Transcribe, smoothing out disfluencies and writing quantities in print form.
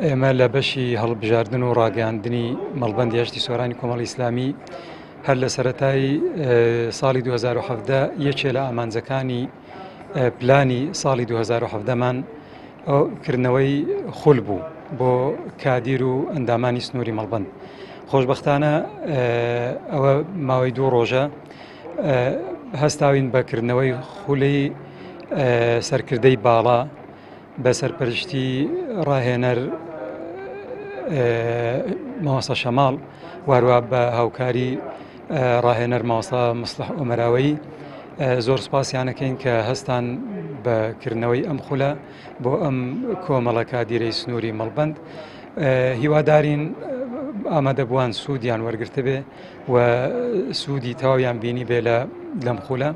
ئێمە لە بەشی هەڵبژاردن و ڕاگەیاندنی مەڵبەندی هەشتی سۆرانی کۆمەڵی ئیسلامی هەر لە سەرەتای ساڵی 2017 یەکێ لە ئامانجەکانی پلانی ساڵی 2017 مان کردنەوەی خول بوو بۆ کادیر و ئەندامانی سنووری مەڵبند. خۆشببختانە ئەوە ماوەی دوو ڕۆژە هەستاوین بە کردنەوەی خولی سەرکردەی باڵا بە سەرپەرشتی ڕاهێنەر مامۆستا شەماڵ واروا بە هاوکاری ڕاهێنەر مامۆستا مصلح ئۆمەراوەیی زۆر سپاسیانەکەین کە هەستان بە کردنەوەی ئەم خولە بۆ ئەم کۆمەڵە کادیرەی سنووری مەڵبند هیوادارین ئامادەبووان سوودیان وەرگرتبێ و سوودی تەواویان بینی بێ لە لەم خولە.